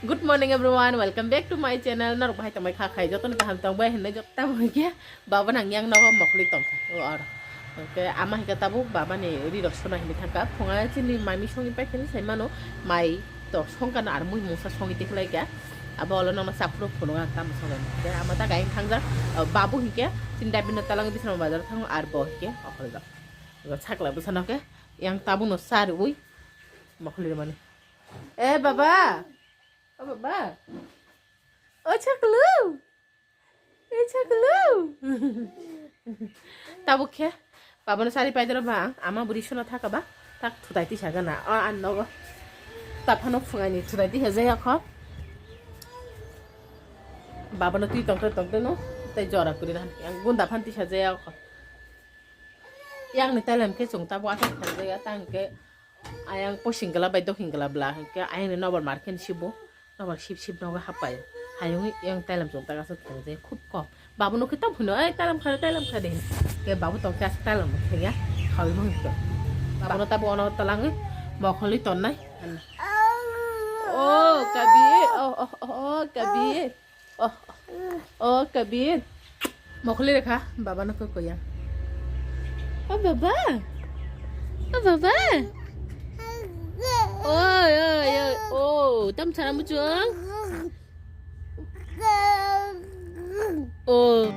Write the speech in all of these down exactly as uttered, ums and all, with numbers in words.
Good morning everyone, welcome back to my channel. Norok bahai tongbai kha khai, jotono kaham tongbai hinwi jottam hwnkhe baba nang yang nogo mokhli tongkha o aro. Hwnkhe ama hwnkhe tabuk baba ni ri rok sona hinwi thangkha. Phunga chini mami songwi paikha sai mano, mai to songkha na aro mui mungsa songwi tikhlai kha. Abo olo nokno chaphuru phunuk ang tamo songkha. Hwnkhe ama ta gaing thangjak, o babu hwnkhe chini dabino talang bisna bazar thango ar bo hwnkhe okhol jak. Sakla bwsano khe yang tabukno sa rwui mokhli rwmani. Eh, baba! O baba! O chaklu! E chaklu! Tabuk khe babano sari paidoro ba, ama bwrwi sono thaka ba, tak thutai tisa gana. O, an nogo. Taphano phungaini thutai tisa jaya kho. Babano twi tongtwi tongtwi no, tei jora kwrwi na. Yang gunda phan tisa jaya kho. Yang ni tailem khe chwng tabuk aswk khanjaya, tang khe ayang posing gla bai dohing gla bla, hwnkhe ayang ni nobar mar khe ni sibo, nobar sip sip nogo hapai. Hayung yang tailem chwng tak aswk khanjaya, khub kom. Babu no khe tamo phino, "Ei, tailem khade, tailem khade," hino. Khe babu tong khe aswk tailem khaya, khawi mangkhe. Babu no tabuk ono talangwi mokholi tonnai. Oh, Kabir, oh, oh, oh, oh, Kabir. Oh, oh, Kabir. Mokli rekha, baba no koko ya. Oh, baba. Oh, baba. Oi, oi, oi. Oh, tam chara muchung. Oh.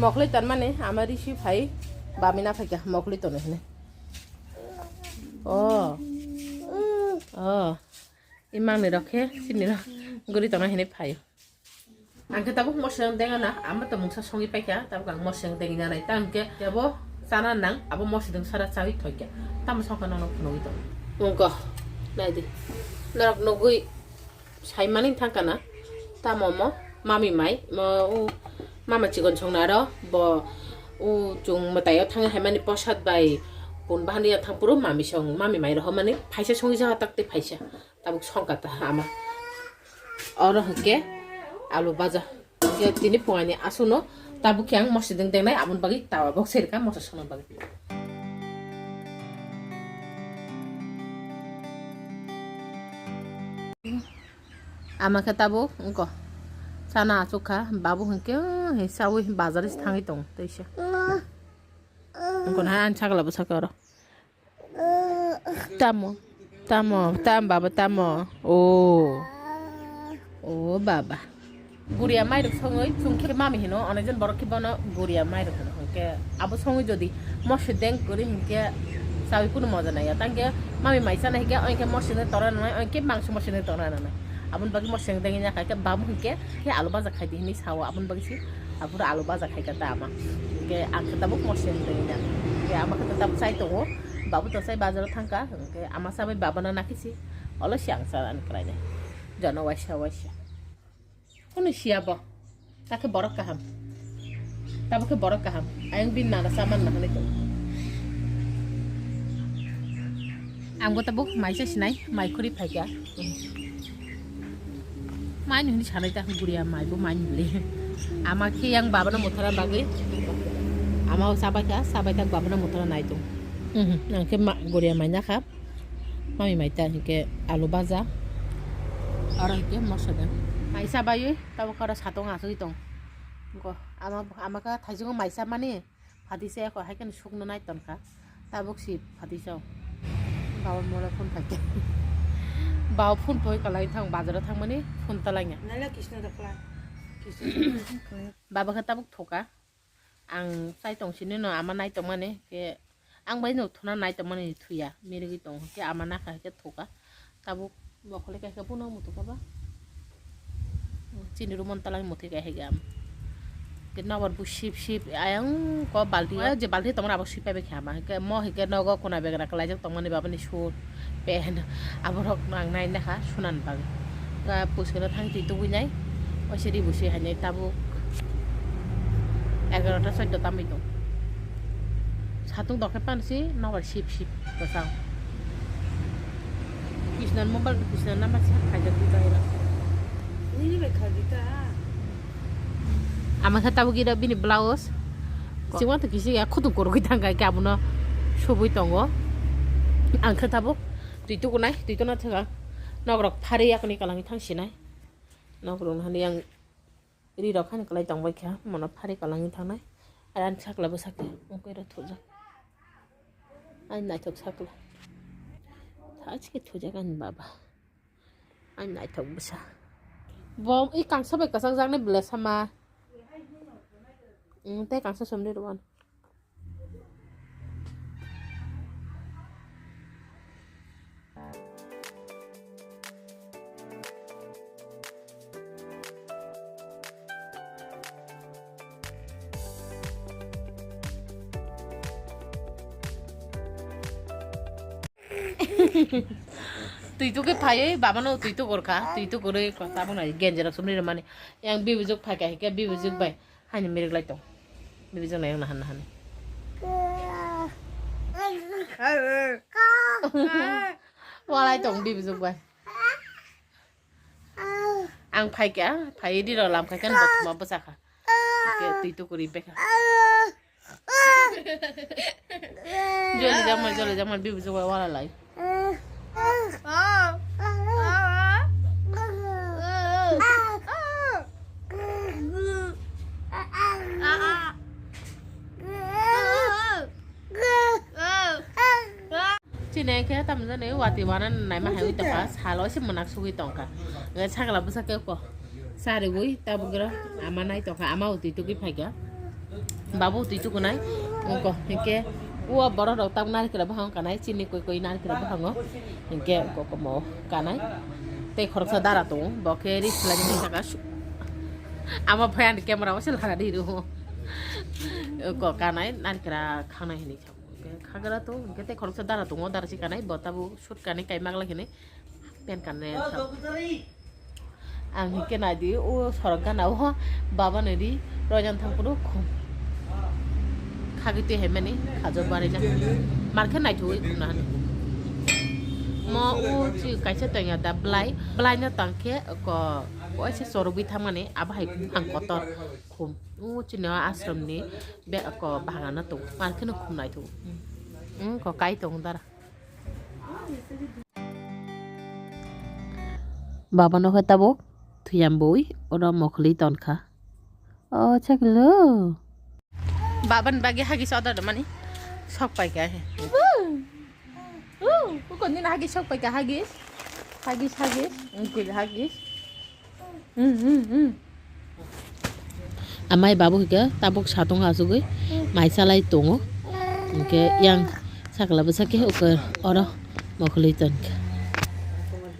Mokli tanmani ama risi phai bamina phaikha mokli tono hini. Oh. Oh. Imang ni rokhe sini rok guri tono hini phai. Ang khe tabuk mosodeng dengana, ama to mungsa songwi paikha, tabuk ang mosodeng dengina nai. Ta hwnkhe abo chana nang, abo mosodeng sara chawi thoikha. Tamo songkha nono phunugwi tong. Wngkha, naidi. Norok nugwi saimani thangkha na. Tamo mo, mami mai, mo, u, mama chikon songna aro, bo, u, chwng mwtaio thangwi haimani posad bai, pun bahani ya thangphuru mami song, mami mai rohormani, phaisa songwi jaga takti phaisa. Tabuk songkha ta ama. Oro hwnkhe alu baja. Hwnkhe tini phungani aswkno tabuk khe ang mosodeng dengnai, aboni bagwi tawa bok serikha moso songna bagwi. Ama khe tabuk wngkha chana achukha, babu hwnkhe, uh, hwnwi chawi bazar se thangwi tongo teisa. Wngkha na ang sakla bwsakhe oro. Tamo, tamo, tam baba, tamo. O. O baba. Guria mairok songwi chwng khe mami hino, onekjon borok khe bono guria mairok hino. Hwnkhe abo songwi jodi mosodeng kwrwi hwnkhe chawi kunu moja naiya. Tangkhe mami mai chana hwnkhe, onkhe mosodeng tongnai, onkhe mangso mosodeng tongnai. Aboni bagwi mosodeng dengya kha khe babu hwnkhe, khe alu baja khai di hinwi sao, aboni bagwi se aphuru alu baja khai kha ta ama. Hwnkhe ang khe tabuk mosodeng dengya. Hwnkhe ama khe tabuk chai tongo, babu to chai bazaro thangkha. Hwnkhe ama chabai babano nakhe se, olo se ang chanani kwlainai. Jono waisa waisa. Kunu siya bo. Takhe borok kaham. Tabuk khe borok kaham. Ayang bini nana chaman na hinwi tongo. Ang bo tabuk mai cha sinai, mai khuri phaikha. Mai ni hinwi sanai ta guria mai bo mai ni bwle. Ama khe yang baba no muthara bagwi. Ama o chabai kha, chabai kha baba no muthara nai tong. Mhm, ang khe ma-, guria mai na kha. Mami mai ta hinkhe alu baja. Oro hinkhe moso de. Mai chabai tabuk oro satong asugwi tong. Go ama, ama kha thaisungo mai chamani. Phati se ekho hai kheno sukno nai tongkha. Tabuk si phati sao. Baba mola phone phaikhe. Baba phone poi kalai thang bazaro thangmani phone talangya. Nala Krishna dakla. Krishna. Baba khe tabuk thoka. Ang chai tong sini no ama nai tongmani khe ang bai no thuna nai tongmani thuya mirigwi tong khe ama nakha khe thoka. Tabuk mokhole kaisa bono mutuka ba. Chini room-o talai muthwi kaisa gam. Nobar bo sip sip ayang ko balti o je balti tongmani abo sip pai kha ma hwnkhe mo hwnkhe nogo kuna begra kwlaijak tongmani babani sur pen aborok ang nai nakha sunani bagwi. Ka puskeno thang twi tubui nai oise ri busi hai nai tabuk egarota soddo tamwi tong. Satung dokhe pansi nobar sip sip bwsang. Kisnan mobile kisnan number sa khaijak di bahira. Nini bai khaji ta. Ama khe tabuk ira bini blouse. Singma to kisi ya khutuk korogwi thang kai abono subui tongo. Ang khe tabuk twi tukunai, twi tuna thwkha. Nokrok phari yakni kalangwi thang sinai. Nokrok hani yang ri rok hani kalai tong bai kha, mono phari kalangwi thangnai. Ar ani sakla bwsakhe ungkoi rok thujak. Ani naithok sakla. Thachkhe thujak ani baba. Ani naithok bwsa. Bo i kangsa bai kwchangjaknai bwla sama. Mm, tei kangsa somni rw-an. Twi tugwi phaiwi babano twi tugur kha, twi tugurwi tabuk nai genjerok sumri rwmani. Yang bibujwk phaikha hikhe bibujwk bai haino mirik lai tong. Bibujwk nai wngna hanna hani. Walai tong bibujwk bai. Ang phaikha, phaiwi riro lam khaikha, bothoma bwchakha. Hikhe twi tukurwi bekha. Joli jamal, joli jamal, bibu jogoi wala lai. Chini khe tamo jani wati wana naima hai ui tongkha, salo se mwnak sugui tongkha. Sakla bwsa khe ko. Chariwi tabuk oro ama nai tongkha, ama o twi tugwi phaikha. Babo twi tukunai. Ungko hinkhe o borok rok tabuk narikra bwhango kanai, chini koi koi narikra bwhango. Hinkhe ungko komo kanai. Tei khoroksa dara tongo, bo khe ri swlaini saka su-, ama phai ani camera o se lana di rw. Ungko kanai narikra khanai hinwi. Khagra to, hingke tei khoroksa dara tongo, dara si kanai, bo tabuk shoot kanai, kaimak lai hinui pen kanai. Ang hingke nai di, o sorok gana o, baba nai di, roijan thang phuru khum. Khagwi twi hai mani, khajok barijak. Mar khe naithogwi khum na hinui. Mo o chi kaisa tongya da, belai, belai no tang khe ko, waisa chorogwi thang mani, abo hai ang kotor khum. O chini o ashram ni, Be ako bahagana tongo, mar kheno khum naithogo. Hmm, ko kai tongo dara. Baba no khe tabuk thuyam bui, oro mokhli tonkha. O chaklo. Baba ni bagi hagis order mani sok pai kha he. Uh, uh, ukon din hagis sok pai kha hagis. Hagis, hagis, ungkul hagis. Hmm, hmm, hmm. Amai babu hwnkhe tabuk satung achugwi mai chalai tongo. Hwnkhe yang sakla bwsa khe uko oro mokhwlwi tonkha.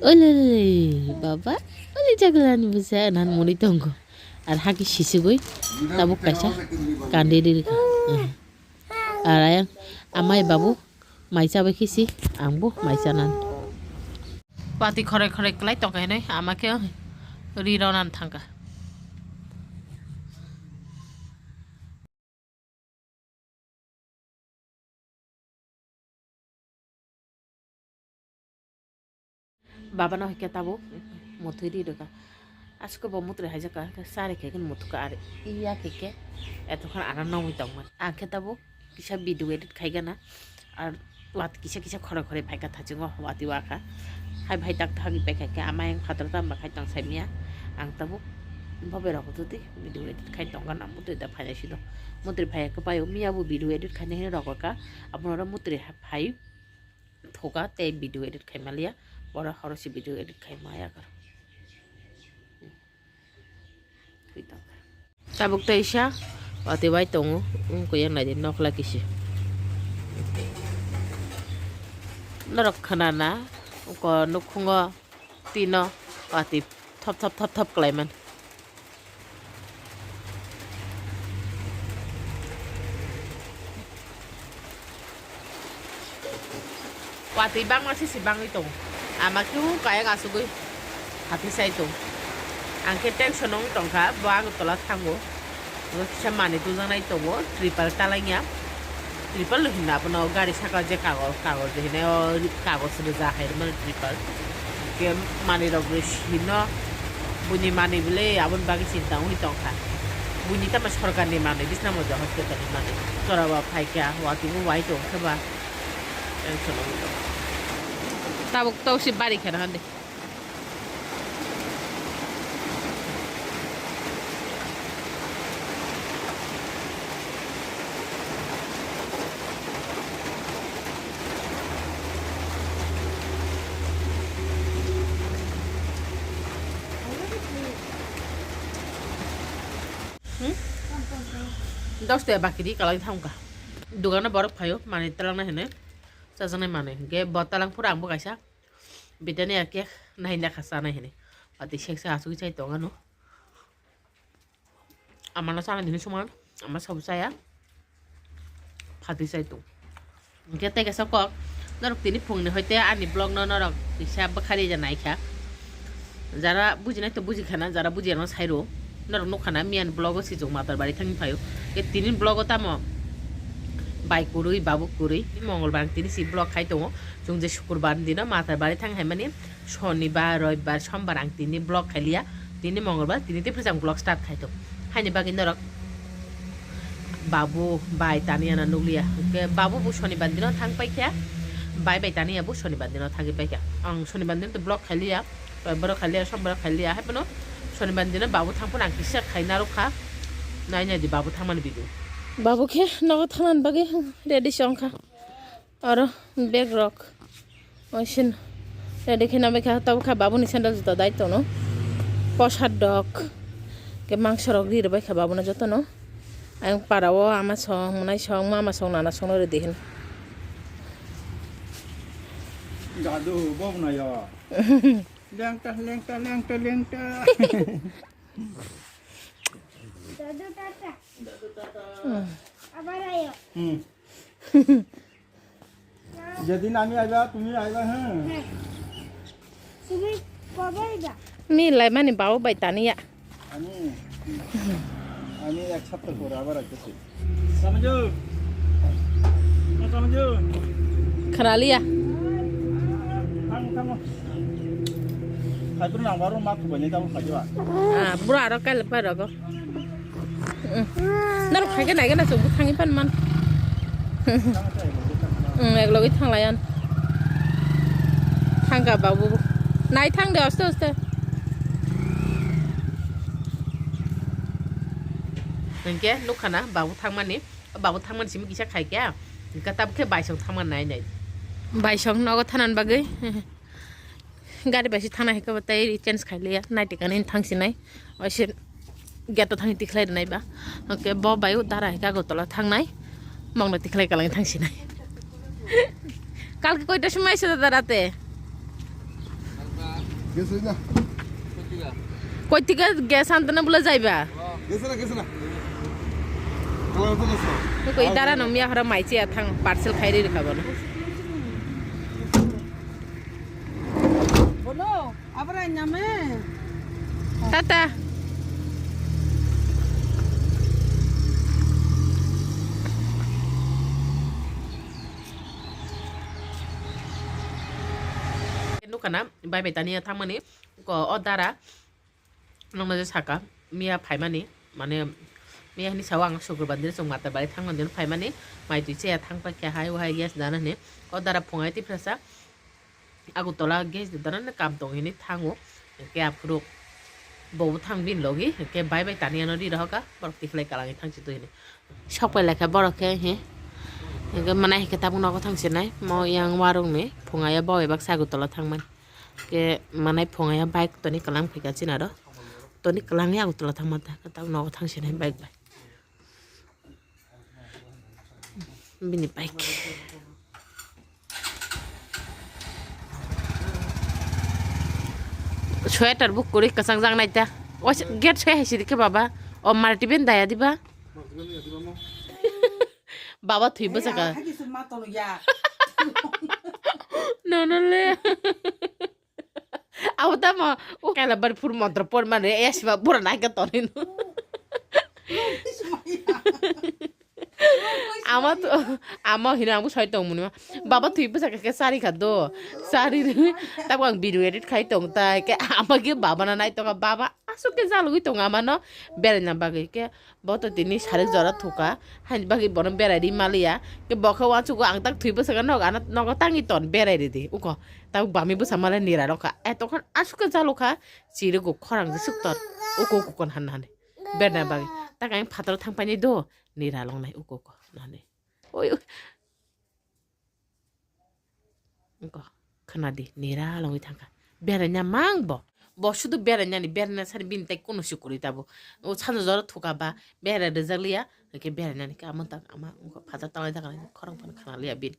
Oilele baba, oile chakla ni bwsa nan muni tongo. Ar haki sisigwi tabuk kaisa kandi ririkha. Hmm. Ar ayang amai babu Mai chabai khe si, ang bo mai chanani. Watwi khoroi khoroi kwlai tongkha hinui ama khe ri ronan thangkha. Baba no hwnkhe tabuk muthwi ri rwkha. Asko bo muthwi haijakha, hwnkhe chari khe muthukha, ar iya khe khe etokhan ano nongwi tongmani. Ang khe tabuk kisa video edit khaigana, ar wat kisa kisa khoroi khoroi phaikha thachingo, watwi wakha. Hai bhai tak thagwi paikha khe ama yang phataro tamo khai tong saimya. Ang tabuk bo berok jodi video edit khai tongkha, muthwi da phainai si do. Muthwi phai khe pai miya bo video edit khainai hinwi rogorkha, abono muthwi phai. Thoka tei video edit khai maliya, oro horo se video edit khai maya kar. Tabuk tei sa, watwi bai tongo, wng kuyang nai di, nokla kisi. Norok khna na, ko nukhungo tino watwi thop thop thop thop klai man. Watwi bangma sisi bangwi tongo. Ama khe o kayang asugwi phatwi sai tong. Ang khe tension wng tongkha, bo Agartala thango. Kisa manwi tujaknai tongo, tripal talangya. Tripal no hinna abono gari saka je kagoj, kagoj de hinai o kagoj rwja hai rwmani tripal. Khe manwi rok rw sino buini manwi bwle aboni bagwi chinta wngwi tongkha. Buini tamo sorkarni manwi bisna moja hospitalni manwi. Chwrairok phaikha, watwi bo wai tongkhe ba. Tension wngwi tongkha. Tabuk tausi bari kheno hande. Hmm? Dos taya baki di, kalai thangkha. Dugano borok phaio, manwi twlangna hinwi. Chajaknai manwi. Ge bo talang phuru ang bo kaisa. Bidani ake nai nakha chanai hinwi. Watwi seksa asugwi chai tongano. Amano chanai hinwi suman, ama sabo chaya. Phatwi chai tong. Hwnkhe tei kaisa kok, norok tini phungni hoite ani vlog no norok kisa bwkhari ja naikha. Jara bujinai to bujikhana, jara bujiya no sairo. Norok nukha na miyani vlog o sijok Matar bari thangwi phaio. Ke tini vlog o tamo bai kwrwi, babu kwrwi, Mongolbar ang tini si vlog khai tongo. Chwng je Sukurbar ni dino Matar bari thang hai mani, Shonibar, Roibar, Sombar ang tini vlog khai liya. Tini Mongolbar, tini tei phwrwsang vlog start khai tongo. Haini bagwi norok babu bai tani ano nukliya. Ke babu bo Shonibar dino thang paikha, bai bai tani abo Shonibar dino thangwi paikha. Ang Shonibar dino to vlog khai liya, Roibar khai liya, Sombar khai liya. Hai phano Shonibar dino babu thang phano ang kisa khai narwkha. Nai nai di babu thangmani video. Babu khe nogo thangnani bagwi ready se wngkha. Oro bag rok. Oisin ready khe namai kha, tabuk kha babuni sandal juta dai tono. Posat dok. Ke mangso rok ri rwbai kha babuno jotono. Ang para o ama song, mwnai song, mama song, nana song no ready hin. Dadu, bo bwnayo. Lengta, lengta, lengta, lengta. Dadu tata. Dadu tata. Hmm. Abar ayo. Hmm. যেদিন আমি আইবা, তুমি আইবা, হ্যাঁ। হ্যাঁ। তুমি কবে আইবা? Mi lai mani bau bai taniya. আমি, আমি এক সপ্তাহ পরে আবার আইতেছি। Samaju. Samaju. Kharaliya. Tamo, tamo. Hai pun nang baru mak bani tamo khajiba. Ah, bro aro kai lepai rogo. Norok khai khe nai khe na chwng bwkhangwi phan man. Ek logwi thang lai an. Thang kha babu. Nai thang de aste aste. Hwnkhe nukha na babu thangmani. Babu thangmani simi kisa khai khe. Hwnkhe tabuk khe baisong thangmani nai nai. Baisong nogo thanan bagwi. Gari bai se thangna hai khe bo tei change khai liya, naiti kanwi thang sinai. Oise gate o thangwi tikhlai rwnai ba. Hwnkhe bo bai o dara hai khe Agartala thangnai. Mokno tikhlai kalangwi thang sinai. Kalke koita somoi aisa da dara te? Gese na. Koi tika gas antana bula jaiba? Gese na, gese na. Koi dara no miya hora mai chiya thang parcel khai ri rikha bono. Bono, abra nyame. Tata. Nukana, bai bai tani thangmani, ko o dara. Nokno je saka, miya phaimani, mane, miya hini sao ang Sukurbar dino chwng Matar bari thangmani dino phaimani, mai twi chaya thang paikha hai, o hai gas dana hini, o dara phungai twi phrasa, Agartala gas dana ni kam tong hini thango, hwnkhe aphuru bo bo thang bini logi, hwnkhe bai bai tani ano ri rohoka, borok tikhlai kalangwi thang si twi hini. Sok pai laikha borok khe, he, hwnkhe mane hwnkhe tabuk nogo thang sinai, mo yang warung ni phungai o bo bai baksa Agartala thangmani. Ke manai phungai ya bike toni kwlang phaikha chini aro. Toni kwlangya Agartala thangma ta, tamo nogo thang sinai bike bai. Bini bike. Sweater bo kwrwi kwchang jak nai ta. O gate soi hai sidi khe baba. O multivan daya diba? Baba thwi bwsaka. Hai kisu ma tono ya. Nono le. Abo tamo, o kaila bari phuru mantra por mani, ya siba bura nai ka tonino. Ama to, ama hino ang bo soi tong muni ma. Baba thui bwsa khe sari kha do. Sari ri, tabo ang video edit khai tong tai. Ke ama ge baba na nai tong ka, baba asuk ke jalugui tong ama no. Berai na bagwi ke bo to tini sarik jora thuka. Haini bagwi bono berai ri maliya. Ke bo khe wansugo ang tak thui bwsa khe nog ana nogo tangi ton berai ri di. Uko tabo bami bwsa male nira rokha. Etokhan asuk ke jalukha. Chirigo khorang je suk ton. Uko uko kon han han. Berna bagwi. Tak ang phataro thang painai do. Nira longnai uko uko nani. Oi, oi. Uko khna di, nira longwi thangkha. Beraina mang bo. Bo sudu berainani, beraina sani bini tai kono sukuri tabo. O sanja jora thuka ba, berai rijak liya, hwnkhe berainani khe amo tak ama uko phataro tanglai thangkha, khorang phano khna liya bini.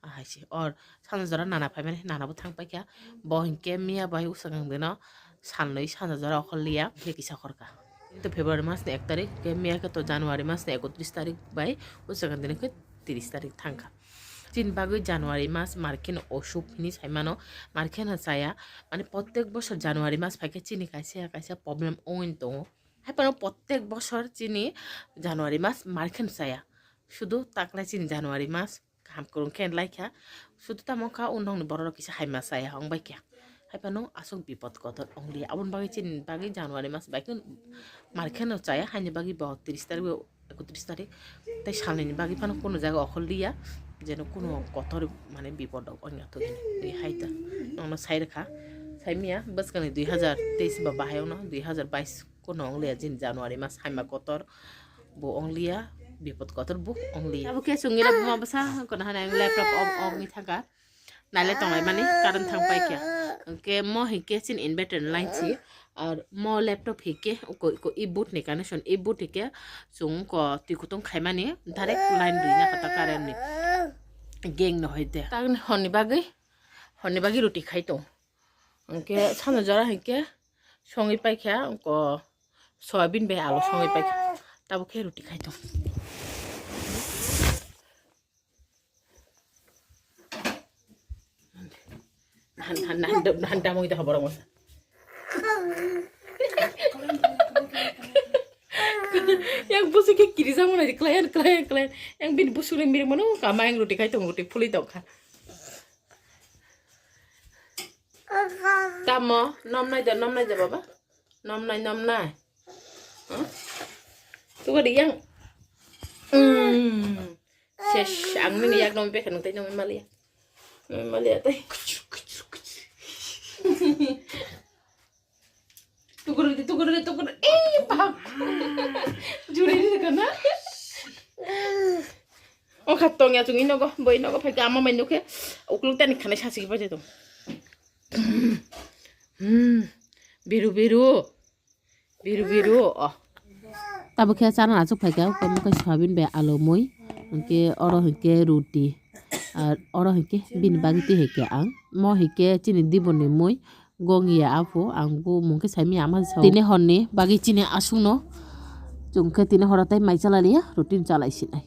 Ahaise or sanja jora nana phaimani, nana bo thang paikha. Bo hinkhe miya bai usakang deno salnwi sanja jora okhor liya, hinkhe kisa khorkha. To February mas ni ek tarik, hinkhe miya khe to January mas ni ekotris tarik bai usakang deno khe tris tarik thangkha. Chini bagwi January mas markheno osuk hinwi saimano, markheno chaya. Mane, protek bosor January mas phaikhe chini kaisa kaisa problem wngwi tongo. Haiphano protek bosor chini January mas markheno chaya. Sudu taklai chini January mas kaham kwrwng khe laikha. Sudu tamo kha, o nokni borok rok kisa haima chaya wng bai kha. Haiphano aswk bipot kotor wng liya. Aboni bagwi chini bagwi January mas bai khe mar kheno chaya, haini bagwi bo tris tarik o, ekotris tarik tei salnwini bagwi phano kunu jaga okhor liya, jeno kunu kotor mane bipot rok wngya thok hinwi hai ta. Nokno sai rwkha, sai miya bwskangni dui hazar teis ba bahai wngno dui hazar bais. Kono wng liya, jin January mas haima kotor bo wng liya, bipot kotor bo wng liya. Abo khe chwngwi rw buma bwsa kono hwnwi ang laptop off off wngwi thangkha. Naile tonglai mani current thang paikha. Hwnkhe mo hinkhe chini inverter ni line si. Ar mo laptop hinkhe uko, uko e boot ni connection, e boot hinkhe chwng uko twi kutung khaimani direct line rwina kha ta current ni. Gang no hoite. Tangni honni bagwi, honni bagwi ruti khai tong. Hwnkhe sano jora hinkhe songwi paikha, uko soyabin bai alu songwi paikha. Tabuk khe ruti khai tong. Nahan, nahan, nahan, nahan damung ito haborok masa. Yang busu khe kirijak mano, klaian, klaian, klaian. Yang bini busu ni mirik mano, kama yang ruti khai tong, ruti phuli tong kha. Tamo, nom nai da, nom nai da, baba. Nom nai, nom nai. Huh? Tuga di yang. Hmm. Ses, ang nini yak nom pekha nung tai nom malia. Nom malia tai. Tukur di, tukur di, tukur di. Eh, pak. Juri di kana. O kha tong ya chung inogo, bo inogo phai khe ama mai nukhe ukluk tani khana sasi khe paijak tong. Hmm, biru biru, biru biru, oh. Tabuk khe chana achuk phai kha, omo khe soyabin bai alu mui, hwnkhe oro hwnkhe ruti, ar oro hwnkhe bini bagwi twi hai khe ang, mo hwnkhe chini diboni mui, gong ya aphu, ang bo mung khe saimanya ama sa. Tini horni bagwi chini aswkno, chwng khe tini horo tei mai chalaliya, ruti no chalai sinai.